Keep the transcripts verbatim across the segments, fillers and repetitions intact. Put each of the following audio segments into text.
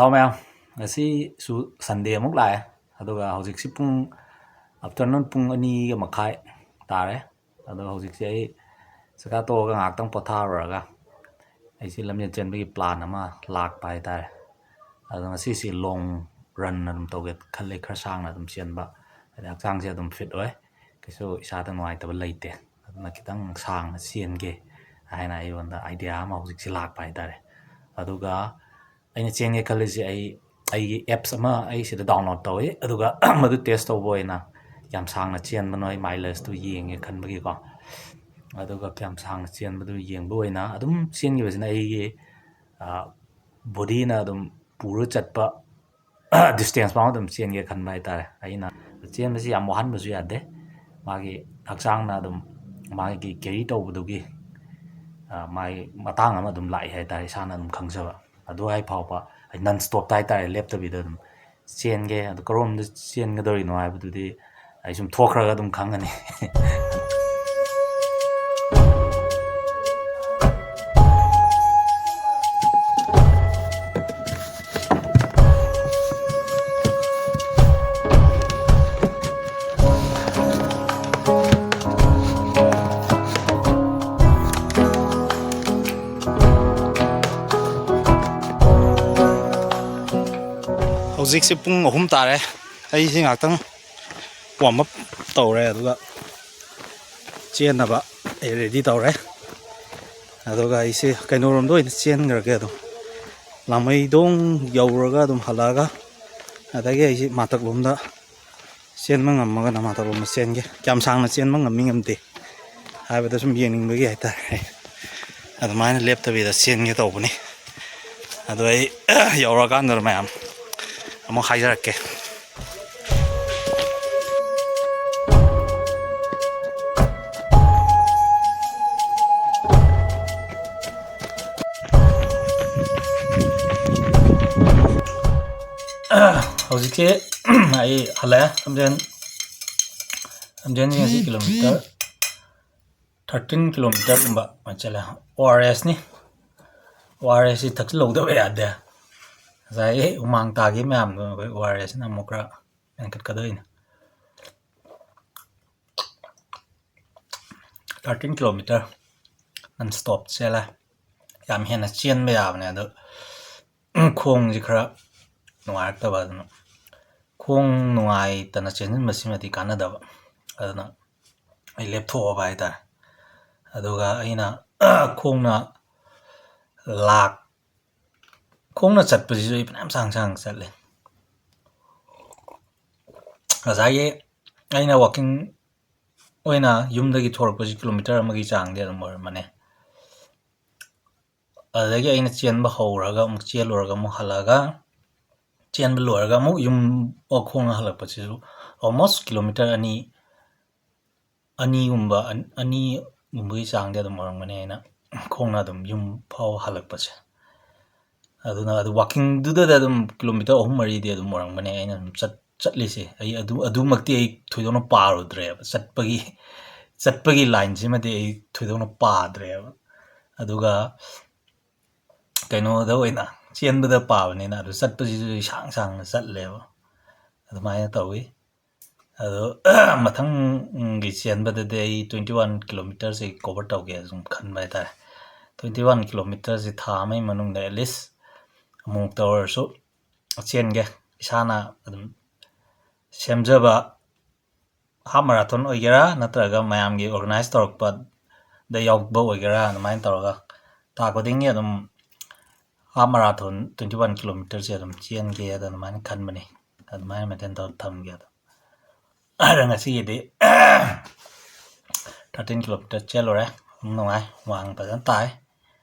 Hello ꯃꯌꯥꯝ, ꯉꯁꯤꯁꯨ ꯁꯟꯗꯦ ꯑꯃꯨꯛ ꯂꯥꯛꯑꯦ꯫ ꯑꯗꯨꯒ ꯍꯧꯖꯤꯛꯁꯤ ꯄꯨꯡ, ꯑꯥꯐꯇꯔꯅꯨꯟ ꯄꯨꯡ ꯑꯅꯤꯒ ꯃꯈꯥꯏ ꯇꯥꯔꯦ꯫ ꯑꯗꯣ ꯍꯧꯖꯤꯛꯁꯦ ꯑꯩ ꯆꯥꯛꯆꯥ ꯇꯣꯛꯑꯒ ꯉꯥꯏꯍꯥꯛꯇꯪ ꯄꯣꯊꯥꯔꯨꯔꯒ ꯑꯩꯁꯦ ꯂꯝꯖꯦꯟ ꯆꯦꯟꯕꯒꯤ ꯄ꯭ꯂꯥꯟ ꯑꯃ ꯂꯥꯛꯄ ꯍꯥꯏꯇꯥꯔꯦ꯫ ꯑꯗꯣ ꯉꯁꯤꯁꯦ ꯂꯣꯡ ꯔꯟ ꯑꯗꯨꯝ ꯇꯧꯒꯦ ꯈꯜꯂꯦ, ꯈꯔ ꯁꯥꯡꯅ ꯑꯗꯨꯝ ꯆꯦꯟꯕ, ꯍꯥꯏꯗꯤ ꯍꯛꯆꯥꯡꯁꯦ ꯑꯗꯨꯝ ꯐꯤꯠ ꯑꯣꯏ, ꯀꯩꯁꯨ ꯏꯁꯥꯗ ꯅꯨꯡꯉꯥꯏꯇꯕ ꯂꯩꯇꯦ꯫ ꯑꯗꯨꯅ ꯈꯤꯇꯪ ꯁꯥꯡꯅ ꯆꯦꯟꯒꯦ ꯍꯥꯏꯅ ꯑꯩꯉꯣꯟꯗ ꯑꯥꯏꯗꯤꯌꯥ ꯑꯃ ꯍꯧꯖꯤꯛꯁꯦ ꯂꯥꯛꯄ ꯍꯥꯏꯇꯥꯔꯦ꯫ ꯑꯗꯨꯒ ꯑꯩꯅ ꯆꯦꯟꯒꯦ ꯈꯜꯂꯤꯁꯦ, ꯑꯩ ꯑꯩꯒꯤ ꯑꯦꯞꯁ ꯑꯃ ꯑꯩ ꯁꯤꯗ ꯗꯥꯎꯟꯂꯣꯗ ꯇꯧꯋꯤ, ꯑꯗꯨꯒ ꯃꯗꯨ ꯇꯦꯁ ꯇꯧꯕ ꯑꯣꯏꯅ ꯀꯌꯥꯝ ꯁꯥꯡꯅ ꯆꯦꯟꯕꯅꯣ ꯑꯩ ꯃꯥꯏꯂꯦꯖꯇꯨ ꯌꯦꯡꯒꯦ ꯈꯟꯕꯒꯤꯀꯣ꯫ ꯑꯗꯨꯒ ꯀꯌꯥꯝ ꯁꯥꯡꯅ ꯆꯦꯟꯕꯗꯨ ꯌꯦꯡꯕ ꯑꯣꯏꯅ ꯑꯗꯨꯝ ꯆꯦꯟꯈꯤꯕꯁꯤꯅ ꯑꯩꯒꯤ ꯕꯣꯗꯤꯅ ꯑꯗꯨꯝ ꯄꯨꯔ ꯆꯠꯄ ꯗꯤꯁꯇꯦꯟꯁ ꯐꯥꯎ ꯑꯗꯨꯝ ꯆꯦꯟꯒꯦ ꯈꯟꯕ ꯍꯥꯏꯇꯥꯔꯦ꯫ ꯑꯩꯅ ꯆꯦꯟꯕꯁꯤ ꯌꯥꯝ ꯋꯥꯍꯟꯕꯁꯨ ꯌꯥꯗꯦ, ꯃꯥꯒꯤ ꯍꯛꯆꯥꯡꯅ ꯑꯗꯨꯝ ꯃꯥꯒꯤ ꯀꯦꯔꯤ ꯇꯧꯕꯗꯨꯒꯤ ꯃꯥꯒꯤ ꯃꯇꯥꯡ ꯑꯃ ꯑꯗꯨꯝ ꯂꯥꯛꯏ ꯍꯥꯏꯇꯥꯔꯦ, ꯏꯁꯥꯅ ꯑꯗꯨꯝ ꯈꯪꯖꯕ꯫ ꯑꯗꯨ ꯍꯥꯏ ꯐꯥꯎꯕ ꯑꯩ ꯅꯟ ꯁ꯭ꯇꯣꯞꯇ ꯍꯥꯏꯇꯥꯔꯦ, ꯂꯦꯞꯇꯕꯤꯗ ꯑꯗꯨꯝ ꯆꯦꯟꯒꯦ꯫ ꯑꯗꯨ ꯀꯔꯣꯝꯗ ꯆꯦꯟꯒꯗꯧꯔꯤꯅꯣ ꯍꯥꯏꯕꯗꯨꯗꯤ ꯑꯩ ꯁꯨꯝ ꯊꯣꯛꯈ꯭ꯔꯒ ꯑꯗꯨꯝ ꯈꯪꯒꯅꯤ꯫ ꯍꯧꯖꯤꯛꯁꯦ ꯄꯨꯡ ꯑꯍꯨꯝ ꯇꯥꯔꯦ꯫ ꯑꯩꯁꯦ ꯉꯥꯛꯇꯪ ꯋꯥꯔꯝ ꯑꯞ ꯇꯧꯔꯦ, ꯑꯗꯨꯒ ꯆꯦꯟꯅꯕ ꯑꯩ ꯔꯦꯗꯤ ꯇꯧꯔꯦ꯫ ꯑꯗꯨꯒ ꯑꯩꯁꯦ ꯀꯩꯅꯣꯔꯣꯝꯗ ꯑꯣꯏꯅ ꯆꯦꯟꯈ꯭ꯔꯒꯦ꯫ ꯑꯗꯨꯝ ꯂꯥꯡꯃꯩꯗꯣꯡ ꯌꯧꯔꯒ ꯑꯗꯨꯝ ꯍꯜꯂꯛꯑꯒ, ꯑꯗꯒꯤ ꯑꯩꯁꯦ ꯃꯥꯇꯛꯂꯣꯝꯗ ꯆꯦꯟꯕ ꯉꯝꯃꯒꯅ ꯃꯥꯇꯛꯂꯣꯝꯗ ꯆꯦꯟꯒꯦ꯫ ꯀꯌꯥꯝ ꯁꯥꯡꯅ ꯆꯦꯟꯕ ꯉꯝꯃꯤ ꯉꯝꯗꯦ ꯍꯥꯏꯕꯗ ꯁꯨꯝ ꯌꯦꯡꯅꯤꯡꯕꯒꯤ ꯍꯥꯏꯇꯥꯔꯦ꯫ ꯑꯗꯨꯃꯥꯏꯅ ꯂꯦꯞꯇꯕꯤꯗ ꯆꯦꯟꯒꯦ ꯇꯧꯕꯅꯤ꯫ ꯑꯗꯣ ꯑꯩ ꯌꯧꯔꯀꯥꯟꯗ ꯃꯌꯥꯝ ꯑꯃꯨꯛ ꯍꯥꯏꯖꯔꯛꯀꯦ꯫ ꯍꯧꯖꯤꯛꯁꯦ ꯑꯩ ꯍꯜꯂꯛꯑꯦ ꯂꯝꯖꯦꯟ꯫ ꯂꯝꯖꯦꯟꯁꯦ ꯉꯁꯤ ꯀꯤꯂꯣꯃꯤꯇꯔ ꯊꯥꯔꯇꯤꯟ ꯀꯤꯂꯣꯃꯤꯇꯔꯒꯨꯝꯕ ꯆꯦꯜꯂꯦ꯫ ꯑꯣ ꯑꯥꯔ ꯑꯦꯁꯅꯤ꯫ ꯑꯣ ꯑꯥꯔ ꯑꯦꯁꯁꯤ ꯊꯛꯆꯤꯜꯍꯧꯗꯕ ꯌꯥꯗꯦ꯫ ꯉꯁꯥꯏ ꯍꯨꯃꯥꯡ ꯇꯥꯈꯤꯕ ꯃꯌꯥꯝꯗꯣ ꯑꯩꯈꯣꯏ ꯑꯣ ꯑꯥꯔ ꯑꯦꯁꯅ ꯑꯃꯨꯛ ꯈꯔ ꯃꯦꯟꯈꯠꯀꯗꯣꯏꯅꯤ꯫ Thirteen kilometer non stop ꯆꯦꯜꯂꯦ꯫ ꯌꯥꯝ ꯍꯦꯟꯅ ꯆꯦꯟꯕ ꯌꯥꯕꯅꯦ, ꯑꯗꯣ ꯈꯣꯡꯁꯦ ꯈꯔ ꯅꯨꯡꯉꯥꯏꯔꯛꯇꯕ, ꯑꯗꯨꯅ ꯈꯣꯡ ꯅꯨꯡꯉꯥꯏꯇꯅ ꯆꯦꯟꯁꯤꯟꯕꯁꯤꯃꯗꯤ ꯀꯥꯟꯅꯗꯕ, ꯑꯗꯨꯅ ꯑꯩ ꯂꯦꯞꯊꯣꯛꯑꯕ ꯍꯥꯏꯇꯥꯔꯦ꯫ ꯑꯗꯨꯒ ꯑꯩꯅ ꯈꯣꯡꯅ ꯂꯥꯛ ꯈꯣꯡꯅ ꯆꯠꯄꯁꯤꯁꯨ ꯑꯩ ꯐꯅꯌꯥꯝ ꯁꯥꯡ ꯁꯥꯡꯅ ꯆꯠꯂꯦ꯫ ꯉꯁꯥꯏꯒꯤ ꯑꯩꯅ walking ꯑꯣꯏꯅ ꯌꯨꯝꯗꯒꯤ ꯊꯣꯔꯛꯄꯁꯤ kilometer ꯑꯃꯒꯤ ꯆꯥꯡꯗꯤ ꯑꯗꯨꯝ ꯑꯣꯏꯔꯝꯃꯅꯤ꯫ ꯑꯗꯨꯗꯒꯤ ꯑꯩꯅ ꯆꯦꯟꯕ ꯍꯧꯔꯒ ꯑꯃꯨꯛ ꯆꯦꯜꯂꯨꯔꯒ ꯑꯃꯨꯛ ꯍꯜꯂꯛꯑꯒ ꯆꯦꯟꯕ ꯂꯣꯏꯔꯒ ꯑꯃꯨꯛ ꯌꯨꯝ ꯈꯣꯡꯅ ꯍꯜꯂꯛꯄꯁꯤꯁꯨ almost kilometer ꯑꯅꯤ, ꯑꯅꯤꯒꯨꯝꯕ, ꯑꯅꯤꯒꯨꯝꯕꯒꯤ ꯆꯥꯡꯗꯤ ꯑꯗꯨꯝ ꯑꯣꯏꯔꯝꯒꯅꯤ ꯑꯩꯅ ꯈꯣꯡꯅ ꯑꯗꯨꯝ ꯌꯨꯝ ꯐꯥꯎ ꯍꯜꯂꯛꯄꯁꯦ꯫ ꯑꯗꯨꯅ ꯑꯗꯨ walkingꯗꯨꯗꯗ ꯑꯗꯨꯝ kilometer ꯑꯍꯨꯝ ꯃꯔꯤꯗꯤ ꯑꯗꯨꯝ ꯑꯣꯏꯔꯝꯒꯅꯤ ꯑꯩꯅ ꯑꯗꯨꯝ ꯆꯠ-, ꯆꯠꯂꯤꯁꯦ꯫ ꯑꯩ ꯑꯗꯨ, ꯑꯗꯨꯃꯛꯇꯤ ꯑꯩ ꯊꯣꯏꯗꯣꯛꯅ ꯄꯥꯔꯨꯗ꯭ꯔꯦꯕ, ꯆꯠꯄꯒꯤ, ꯆꯠꯄꯒꯤ lineꯁꯤꯃꯗꯤ ꯑꯩ ꯊꯣꯏꯗꯣꯛꯅ ꯄꯥꯗ꯭ꯔꯦꯕ꯫ ꯑꯗꯨꯒ ꯀꯩꯅꯣꯗ ꯑꯣꯏꯅ ꯆꯦꯟꯕꯗ ꯄꯥꯕꯅꯤꯅ ꯑꯗꯨ ꯆꯠꯄꯁꯤꯁꯨ ꯑꯩ ꯁꯥꯡ ꯁꯥꯡꯅ ꯆꯠꯂꯦꯕ꯫ ꯑꯗꯨꯃꯥꯏꯅ ꯇꯧꯋꯤ꯫ ꯑꯗꯣ ꯃꯊꯪꯒꯤ ꯆꯦꯟꯕꯗꯗꯤ ꯑꯩ twenty one kilometerꯁꯤ cover ꯇꯧꯒꯦ ꯁꯨꯝ ꯈꯟꯕ ꯍꯥꯏꯇꯥꯔꯦ꯫ Twenty one kilometerꯁꯤ ꯊꯥ ꯑꯃꯒꯤ ꯃꯅꯨꯡꯗ at least ꯑꯃꯨꯛꯇ ꯑꯣꯏꯔꯁꯨ ꯆꯦꯟꯒꯦ꯫ ꯏꯁꯥꯅ ꯑꯗꯨꯝ ꯁꯦꯝꯖꯕ half marathon ꯑꯣꯏꯒꯦꯔꯥ, ꯅꯠꯇ꯭ꯔꯒ ꯃꯌꯥꯝꯒꯤ organize ꯇꯧꯔꯛꯄꯗ ꯌꯥꯎꯕ ꯑꯣꯏꯒꯦꯔꯥ, ꯑꯗꯨꯃꯥꯏꯅ ꯇꯧꯔꯒ ꯊꯥ ꯈꯨꯗꯤꯡꯒꯤ ꯑꯗꯨꯝ half marathon twenty one kilometerꯁꯦ ꯑꯗꯨꯝ ꯆꯦꯟꯒꯦ ꯑꯗ ꯑꯗꯨꯃꯥꯏꯅ ꯈꯟꯕꯅꯤ꯫ ꯑꯗꯨꯃꯥꯏꯅ maintain ꯇꯧꯔ ꯊꯝꯒꯦ꯫ ꯑꯗꯣ ꯑꯗ ꯉꯁꯤꯒꯤꯗꯤ thirteen kilometer ꯆꯦꯜꯂꯨꯔꯦ꯫ ꯑꯗꯨꯝ ꯅꯨꯡꯉꯥꯏ, ꯍꯨꯃꯥꯡ ꯐꯖꯅ ꯇꯥꯏ꯫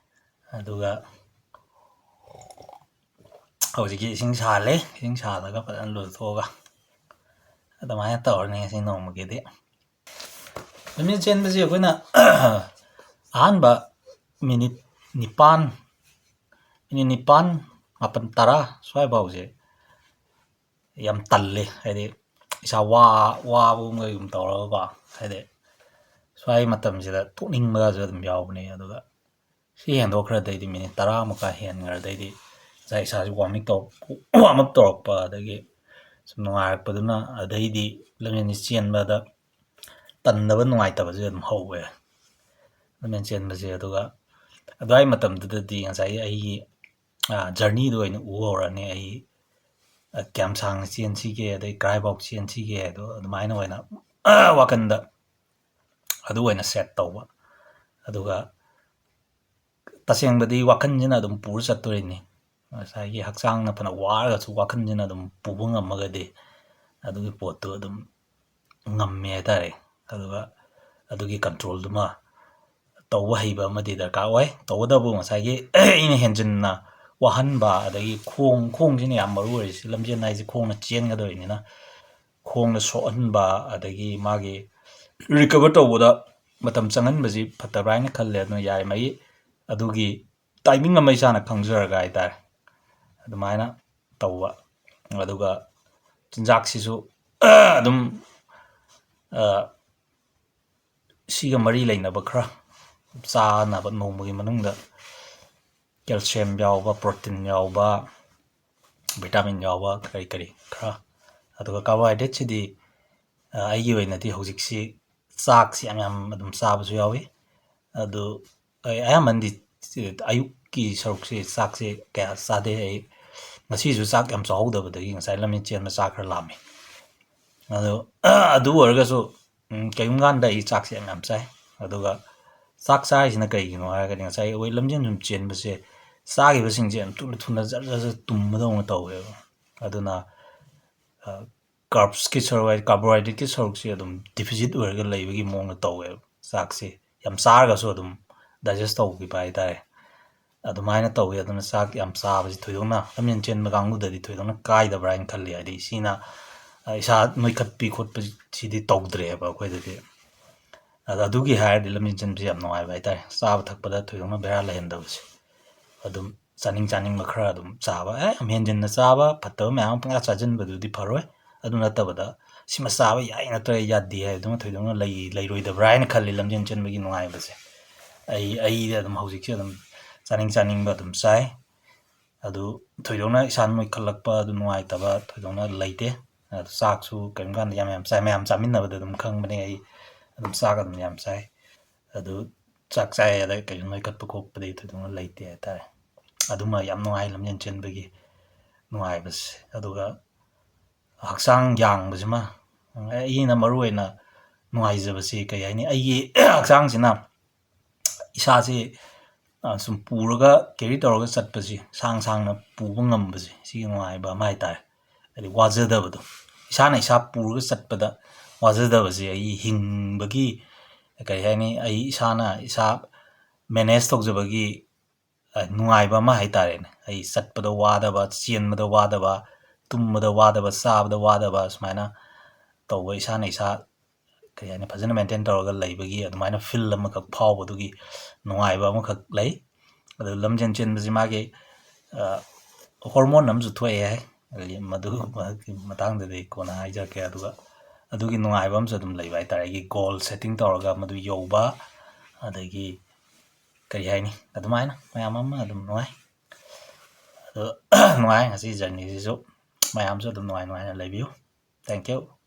ꯑꯗꯨꯒ ꯍꯧꯖꯤꯛꯀꯤ ꯏꯁꯤꯡ ꯁꯥꯍꯜꯂꯦ, ꯏꯁꯤꯡ ꯁꯥꯍꯜꯂꯒ ꯐꯖꯅ ꯂꯨꯊꯣꯛꯑꯒ ꯑꯗꯨꯃꯥꯏꯅ ꯇꯧꯔꯅꯤ ꯉꯁꯤ ꯅꯣꯡꯃꯒꯤꯗꯤ꯫ ꯂꯝꯖꯦꯜ ꯆꯦꯟꯕꯁꯤ ꯑꯩꯈꯣꯏꯅ ꯑꯍꯥꯟꯕ minute ꯅꯤꯄꯥꯟ, minute ꯅꯤꯄꯥꯟ, ꯃꯥꯄꯟ, ꯇꯔꯥ ꯁ꯭ꯋꯥꯏꯐꯥꯎꯁꯦ ꯌꯥꯝ ꯇꯜꯂꯦ꯫ ꯍꯥꯏꯗꯤ ꯏꯁꯥ ꯋꯥ-, ꯋꯥꯕꯒꯨꯝ ꯀꯩꯒꯨꯝ ꯇꯧꯔꯒꯀꯣ, ꯍꯥꯏꯗꯤ ꯁ꯭ꯋꯥꯏ ꯃꯇꯝꯁꯤꯗ ꯇꯣꯛꯅꯤꯡꯕꯒꯁꯨ ꯑꯗꯨꯝ ꯌꯥꯎꯕꯅꯦ꯫ ꯑꯗꯨꯒ ꯁꯤ ꯍꯦꯟꯗꯣꯛꯈ꯭ꯔꯗꯩꯗꯤ, minute ꯇꯔꯥꯃꯨꯛꯀ ꯍꯦꯟꯈ꯭ꯔꯗꯩꯗꯤ ꯉꯁꯥꯏ ꯏꯁꯥꯁꯤ ꯋꯥꯔꯃꯤꯡ ꯇꯧꯔꯛ ꯋꯥꯔꯝ ꯑꯞ ꯇꯧꯔꯛꯄ, ꯑꯗꯒꯤ ꯁꯨꯝ ꯅꯨꯡꯉꯥꯏꯔꯛꯄꯗꯨꯅ, ꯑꯗꯩꯗꯤ ꯂꯝꯖꯦꯟꯁꯤ ꯆꯦꯟꯕꯗ ꯇꯟꯗꯕ ꯅꯨꯡꯉꯥꯏꯇꯕꯁꯦ ꯑꯗꯨꯝ ꯍꯧꯋꯦ꯫ ꯂꯝꯖꯦꯟ ꯆꯦꯟꯕꯁꯦ꯫ ꯑꯗꯨꯒ ꯑꯗꯨꯋꯥꯏ ꯃꯇꯝꯗꯨꯗꯗꯤ ꯉꯁꯥꯏꯒꯤ ꯑꯩꯒꯤ ꯖꯔꯅꯤꯗꯣ ꯑꯣꯏꯅ ꯎ ꯍꯧꯔꯅꯤ꯫ ꯑꯩ ꯀꯌꯥꯝ ꯁꯥꯡꯅ ꯆꯦꯟꯁꯤꯒꯦ, ꯑꯗꯩ ꯀꯗꯥꯏꯐꯥꯎ ꯆꯦꯟꯁꯤꯒꯦ, ꯑꯗꯣ ꯑꯗꯨꯃꯥꯏꯅ ꯑꯣꯏꯅ ꯋꯥꯈꯜꯗ ꯑꯗꯨ ꯑꯣꯏꯅ ꯁꯦꯠ ꯇꯧꯕ꯫ ꯑꯗꯨꯒ ꯇꯁꯦꯡꯕꯗꯤ ꯋꯥꯈꯜꯁꯤꯅ ꯑꯗꯨꯝ ꯄꯨꯔ ꯆꯠꯇꯣꯔꯤꯅꯤ꯫ ꯉꯁꯥꯏꯒꯤ ꯍꯛꯆꯥꯡꯅ ꯐꯅ ꯋꯥꯔꯒꯁꯨ ꯋꯥꯈꯜꯁꯤꯅ ꯑꯗꯨꯝ ꯄꯨꯕ ꯉꯝꯃꯒꯗꯤ ꯑꯗꯨꯒꯤ ꯄꯣꯠꯇꯨ ꯑꯗꯨꯝ ꯉꯝꯃꯦ ꯍꯥꯏꯇꯥꯔꯦ꯫ ꯑꯗꯨꯒ ꯑꯗꯨꯒꯤ ꯀꯟꯇ꯭ꯔꯣꯜꯗꯨꯃ ꯇꯧꯕ ꯍꯩꯕ ꯑꯃꯗꯤ ꯗꯔꯀꯥꯔ ꯑꯣꯏ꯫ ꯇꯧꯕꯇꯕꯨ ꯉꯁꯥꯏꯒꯤ ꯑꯩꯅ ꯍꯦꯟꯖꯤꯟꯅ ꯋꯥꯍꯟꯕ, ꯑꯗꯒꯤ ꯈꯣꯡ, ꯈꯣꯡꯁꯤꯅ ꯌꯥꯝ ꯃꯔꯨ ꯑꯣꯏꯔꯤꯁꯤ꯫ ꯂꯝꯖꯦꯟ ꯍꯥꯏꯁꯦ ꯈꯣꯡꯅ ꯆꯦꯟꯒꯗꯧꯔꯤꯅꯤꯅ, ꯈꯣꯡꯗ ꯁꯣꯛꯍꯟꯕ, ꯑꯗꯒꯤ ꯃꯥꯒꯤ ꯔꯤꯀꯕꯔ ꯇꯧꯕꯗ ꯃꯇꯝ ꯆꯪꯍꯟꯕꯁꯤ ꯐꯠꯇꯕ꯭ꯔꯥ ꯍꯥꯏꯅ ꯈꯜꯂꯦ꯫ ꯑꯗꯨꯅ ꯌꯥꯔꯤꯉꯩ ꯑꯗꯨꯒꯤ ꯇꯥꯏꯃꯤꯡ ꯑꯃ ꯏꯁꯥꯅ ꯈꯪꯖꯔꯒ ꯍꯥꯏꯇꯥꯔꯦ, ꯑꯗꯨꯃꯥꯏꯅ ꯇꯧꯕ꯫ ꯑꯗꯨꯒ ꯆꯤꯟꯖꯥꯛꯁꯤꯁꯨ ꯑꯗꯨꯝ, ꯑ, ꯁꯤꯒ ꯃꯔꯤ ꯂꯩꯅꯕ ꯈꯔ ꯆꯥꯅꯕ, ꯅꯣꯡꯃꯒꯤ ꯃꯅꯨꯡꯗ ꯀꯦꯜꯁꯤꯌꯝ ꯌꯥꯎꯕ, ꯄ꯭ꯔꯣꯇꯤꯟ ꯌꯥꯎꯕ, ꯚꯤꯇꯥꯃꯤꯟ ꯌꯥꯎꯕ ꯀꯔꯤ ꯀꯔꯤ ꯈꯔ꯫ ꯑꯗꯨꯒ ꯀꯥꯔꯕꯣꯍꯥꯏꯗ꯭ꯔꯦꯠꯁꯤꯗꯤ, ꯑ, ꯑꯩꯒꯤ ꯑꯣꯏꯅꯗꯤ ꯍꯧꯖꯤꯛꯁꯤ ꯆꯥꯛꯁꯤ ꯌꯥꯝ ꯌꯥꯝ ꯑꯗꯨꯝ ꯆꯥꯕꯁꯨ ꯌꯥꯎꯏ꯫ ꯑꯗꯨ ꯑꯩ ꯑꯌꯥꯝꯕꯅꯗꯤ ꯑꯌꯨꯛꯀꯤ ꯁꯔꯨꯛꯁꯤ ꯆꯥꯛꯁꯤ ꯀꯌꯥ ꯆꯥꯗꯦ꯫ ꯑꯩ ꯉꯁꯤꯁꯨ ꯆꯥꯛ ꯌꯥꯝ ꯆꯥꯍꯧꯗꯕꯗꯒꯤ ꯉꯁꯥꯏ ꯂꯝꯖꯦꯟ ꯆꯦꯟꯕ ꯆꯥꯛ ꯈꯔ ꯂꯥꯝꯃꯤ꯫ ꯑꯗꯣ ꯑꯗꯨ ꯑꯣꯏꯔꯒꯁꯨ, ꯎꯝ, ꯀꯩꯒꯨꯝꯕ ꯀꯥꯟꯗ ꯑꯩ ꯆꯥꯛꯁꯦ ꯌꯥꯝ ꯌꯥꯝ ꯆꯥꯏ꯫ ꯑꯗꯨꯒ ꯆꯥꯛ ꯆꯥꯔꯤꯁꯤꯅ ꯀꯩꯒꯤꯅꯣ ꯍꯥꯏꯔꯒꯗꯤ, ꯉꯁꯥꯏ ꯑꯩꯈꯣꯏ ꯂꯝꯖꯦꯟ ꯁꯨꯝ ꯆꯦꯟꯕꯁꯦ ꯆꯥꯈꯤꯕꯁꯤꯡꯁꯦ ꯌꯥꯝ ꯊꯨꯅ ꯊꯨꯅ ꯖꯔ ꯖꯔ ꯖꯔ ꯇꯨꯝꯕꯗꯧꯅ ꯇꯧꯋꯦꯕ꯫ ꯑꯗꯨꯅ, ꯑ, ꯀꯥꯔꯕꯁꯀꯤ ꯁꯔꯨꯛ ꯍꯥꯏꯗꯤ ꯀꯥꯔꯕꯣꯍꯥꯏꯗ꯭ꯔꯦꯠꯀꯤ ꯁꯔꯨꯛꯁꯤ ꯑꯗꯨꯝ ꯗꯤꯐꯤꯁꯤꯠ ꯑꯣꯏꯔꯒ ꯂꯩꯕꯒꯤ ꯃꯑꯣꯡꯗ ꯇꯧꯋꯦꯕ꯫ ꯆꯥꯛꯁꯤ ꯌꯥꯝ ꯆꯥꯔꯒꯁꯨ ꯑꯗꯨꯝ ꯗꯥꯏꯖꯦꯁ ꯇꯧꯈꯤꯕ ꯍꯥꯏꯇꯥꯔꯦ꯫ ꯑꯗꯨꯃꯥꯏꯅ ꯇꯧꯋꯤ꯫ ꯑꯗꯨꯅ ꯆꯥꯛ ꯌꯥꯝ ꯆꯥꯕꯁꯤ ꯊꯣꯏꯗꯣꯛꯅ ꯂꯝꯖꯦꯟ ꯆꯦꯟꯕ ꯀꯥꯡꯕꯨꯗꯗꯤ ꯊꯣꯏꯗꯣꯛꯅ ꯀꯥꯏꯗꯕ꯭ꯔꯥ ꯍꯥꯏꯅ ꯈꯜꯂꯤ꯫ ꯍꯥꯏꯗꯤ ꯁꯤꯅ, ꯑ, ꯏꯁꯥ ꯅꯣꯏꯈꯠꯄꯤ ꯈꯣꯠꯄꯁꯤꯗꯤ ꯇꯧꯗ꯭ꯔꯦꯕ ꯑꯩꯈꯣꯏꯗꯗꯤ꯫ ꯑꯗ ꯑꯗꯨꯒꯤ ꯍꯥꯏꯔꯗꯤ ꯂꯝꯖꯦꯟ ꯆꯦꯟꯕꯁꯤ ꯌꯥꯝ ꯅꯨꯡꯉꯥꯏꯕ ꯍꯥꯏꯇꯥꯔꯦ, ꯆꯥꯕ ꯊꯛꯄꯗ ꯊꯣꯏꯗꯣꯛꯅ ꯕꯦꯔꯥ ꯂꯩꯍꯟꯗꯕꯁꯦ꯫ ꯑꯗꯨꯝ ꯆꯥꯅꯤꯡ ꯆꯥꯅꯤꯡꯕ ꯈꯔ ꯑꯗꯨꯝ ꯆꯥꯕ, ꯑꯦ, ꯌꯥꯝ ꯍꯦꯟꯖꯤꯟꯅ ꯆꯥꯕ, ꯐꯠꯇꯕ ꯃꯌꯥꯝ ꯑꯃ ꯄꯪꯆꯥ ꯆꯥꯁꯤꯟꯕꯗꯨꯗꯤ ꯐꯔꯣꯏ꯫ ꯑꯗꯨ ꯅꯠꯇꯕꯗ ꯁꯤꯃ ꯆꯥꯕ ꯌꯥꯏ ꯅꯠꯇ꯭ꯔꯒ ꯌꯥꯗꯦ ꯍꯥꯏꯕꯗꯨꯃ ꯊꯣꯏꯗꯣꯛꯅ ꯂꯩ-, ꯂꯩꯔꯣꯏꯗꯕ꯭ꯔꯥ ꯍꯥꯏꯅ ꯈꯜꯂꯤ ꯂꯝꯖꯦꯟ ꯆꯦꯟꯕꯒꯤ ꯅꯨꯡꯉꯥꯏꯕꯁꯦ꯫ ꯑꯩ, ꯑꯩꯗꯤ ꯑꯗꯨꯝ ꯍꯧꯖꯤꯛꯁꯦ ꯑꯗꯨꯝ ꯆꯥꯅꯤꯡ ꯆꯥꯅꯤꯡꯕ ꯑꯗꯨꯝ ꯆꯥꯏ꯫ ꯑꯗꯨ ꯊꯣꯏꯗꯣꯛꯅ ꯏꯁꯥ ꯅꯣꯏꯈꯠꯂꯛꯄ, ꯑꯗꯨ ꯅꯨꯡꯉꯥꯏꯇꯕ ꯊꯣꯏꯗꯣꯛꯅ ꯂꯩꯇꯦ꯫ ꯑꯗꯨ ꯆꯥꯛꯁꯨ ꯀꯔꯤꯒꯨꯝꯕ ꯀꯥꯟꯗ ꯌꯥꯝ ꯌꯥꯝ ꯆꯥꯏ, ꯃꯌꯥꯝ ꯆꯥꯃꯤꯟꯅꯕꯗ ꯑꯗꯨꯝ ꯈꯪꯕꯅꯦ꯫ ꯑꯩ ꯑꯗꯨꯝ ꯆꯥꯛ ꯑꯗꯨꯝ ꯌꯥꯝ ꯆꯥꯏ꯫ ꯑꯗꯨ ꯆꯥꯛ ꯆꯥꯏ ꯑꯗ ꯀꯩꯁꯨ ꯅꯣꯏꯈꯠꯄ ꯈꯣꯠꯄꯗꯤ ꯊꯣꯏꯗꯣꯛꯅ ꯂꯩꯇꯦ ꯍꯥꯏꯇꯥꯔꯦ꯫ ꯑꯗꯨꯃ ꯌꯥꯝ ꯅꯨꯡꯉꯥꯏ ꯂꯝꯖꯦꯟ ꯆꯦꯟꯕꯒꯤ ꯅꯨꯡꯉꯥꯏꯕꯁꯦ꯫ ꯑꯗꯨꯒ ꯍꯛꯆꯥꯡ ꯌꯥꯡꯕꯁꯤꯃ ꯑꯩꯅ ꯃꯔꯨ ꯑꯣꯏꯅ ꯅꯨꯡꯉꯥꯏꯖꯕꯁꯤ ꯀꯩ ꯍꯥꯏꯅꯤ, ꯑꯩꯒꯤ ꯍꯛꯆꯥꯡꯁꯤꯅ ꯏꯁꯥꯁꯤ, ꯑ, ꯁꯨꯝ ꯄꯨꯔꯒ carry ꯇꯧꯔꯒ ꯆꯠꯄꯁꯤ, ꯁꯥꯡ ꯁꯥꯡꯅ ꯄꯨꯕ ꯉꯝꯕꯁꯦ, ꯁꯤꯒꯤ ꯅꯨꯡꯉꯥꯏꯕ ꯑꯃ ꯍꯥꯏꯇꯥꯔꯦ꯫ ꯍꯥꯏꯗꯤ ꯋꯥꯖꯗꯕꯗꯣ, ꯏꯁꯥꯅ ꯏꯁꯥ ꯄꯨꯔꯒ ꯆꯠꯄꯗ ꯋꯥꯖꯗꯕꯁꯦ ꯑꯩ ꯍꯤꯡꯕꯒꯤ, ꯀꯔꯤ ꯍꯥꯏꯅꯤ, ꯑꯩ ꯏꯁꯥꯅ ꯏꯁꯥ manage ꯇꯧꯖꯕꯒꯤ, ꯑ, ꯅꯨꯡꯉꯥꯏꯕ ꯑꯃ ꯍꯥꯏꯇꯥꯔꯦꯅꯦ꯫ ꯑꯩ ꯆꯠꯄꯗ ꯋꯥꯗꯕ, ꯆꯦꯟꯕꯗ ꯋꯥꯗꯕ, ꯇꯨꯝꯕꯗ ꯋꯥꯗꯕ, ꯆꯥꯕꯗ ꯋꯥꯗꯕ, ꯁꯨꯃꯥꯏꯅ ꯇꯧꯕ, ꯏꯁꯥꯅ ꯏꯁꯥ, ꯀꯔꯤ ꯍꯥꯏꯅꯤ, ꯐꯖꯅ maintain ꯇꯧꯔꯒ ꯂꯩꯕꯒꯤ ꯑꯗꯨꯃꯥꯏꯅ feel ꯑꯃꯈꯛ ꯐꯥꯎꯕꯗꯨꯒꯤ ꯅꯨꯡꯉꯥꯏꯕ ꯑꯃꯈꯛ ꯂꯩ꯫ ꯑꯗꯨ ꯂꯝꯖꯦꯟ ꯆꯦꯟꯕꯁꯤ ꯃꯥꯒꯤ, ꯑ, hormone ꯑꯃꯁꯨ ꯊꯣꯛꯑꯦ ꯍꯥꯏ, ꯑꯗꯒꯤ ꯃꯗꯨ ꯃꯇꯥꯡꯗꯗꯤ ꯀꯣꯟꯅ ꯍꯥꯏꯖꯔꯛꯀꯦ꯫ ꯑꯗꯨꯒ ꯑꯗꯨꯒꯤ ꯅꯨꯡꯉꯥꯏꯕ ꯑꯃꯁꯨ ꯑꯗꯨꯝ ꯂꯩꯕ ꯍꯥꯏꯇꯥꯔꯦ, ꯑꯩꯒꯤ goal setting ꯇꯧꯔꯒ ꯃꯗꯨ ꯌꯧꯕ, ꯑꯗꯒꯤ ꯀꯔꯤ ꯍꯥꯏꯅꯤ, ꯑꯗꯨꯃꯥꯏꯅ ꯃꯌꯥꯝ ꯑꯃ ꯑꯗꯨꯝ ꯅꯨꯡꯉꯥꯏ꯫ ꯑꯗꯣ ꯅꯨꯡꯉꯥꯏ ꯉꯁꯤ journeyꯁꯤꯁꯨ꯫ ꯃꯌꯥꯝꯁꯨ ꯑꯗꯨꯝ ꯅꯨꯡꯉꯥꯏ ꯅꯨꯡꯉꯥꯏꯅ ꯂꯩꯕꯤꯌꯨ꯫ Thank you꯫